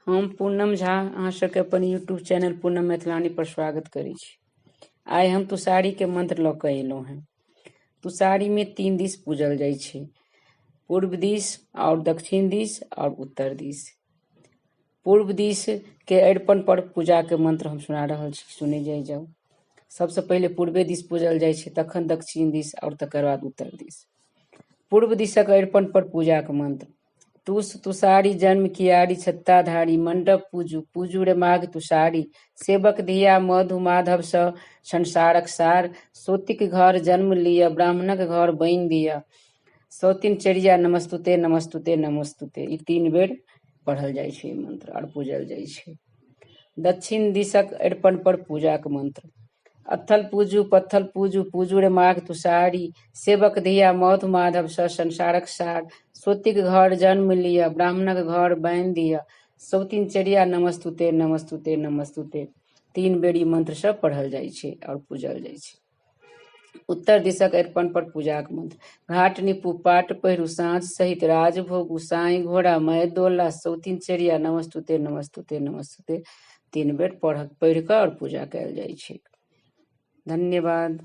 हम पूनम झा अहाँ सबके अपन यूट्यूब चैनल पूनम मैथिलानी पर स्वागत करै छी। आइ हम तुषारी के मंत्र लऽ कऽ एलहुँ हेँ। तुषारी में 3 दिस पूजल जाइ छै, पूर्व दिस और दक्षिण दिस और उत्तर दिस। पूर्व दिस के अरिपन पर पूजा के मंत्र हम सुना रहल छी, सुनै जाइ जाउ। सबसँ पहिले पूर्वे दिस पूजल जाइ छै, तखन दक्षिण दिस और तकर बाद उत्तर दिस। पूर्व दिसक अरिपन पर पूजाक मंत्र। तुष तुषारी जन्म कियारी छत्ताधारी मंडप पूजू पूजू रे माघ तुषारी, सेवक धिया मधु माधव स संसारक सार, सोतिक घर जन्म लिअ ब्राह्मणक घर बनि दिअ, सौतिन चरिया नमस्तुते नमस्तुते नमस्तुते। ई 3 बेर पढ़ल जाइ छै ई मंत्र और पूजल जाइ छै। दक्षिण दिशक अरिपन पर पूजाक मंत्र। अत्थल पूजू पत्थल पूजू पूजू रे माघ तुषारी, सेवक धिया मधु माधव स संसारक सार, सोतिक घर जन्म लिअ ब्राह्मणक घर बान्हि दिअ, सौतिन चरिया नमस्तुते नमस्तुते नमस्तुते। 3 बेर ई मंत्र सब पढ़ल जाइ छै और पूजल जाइ छै। उत्तर दिशक अरिपन पर पूजाक मंत्र। घाट निपू पाट पहिरू साँझ सहित राज भोगू साई घोड़ा मय दोला, सौतिन चरिया नमस्तुते नमस्तुते नमस्तुते। 3 बेर पढ़ि कऽ और पूजा कयल जाइ छै। धन्यवाद।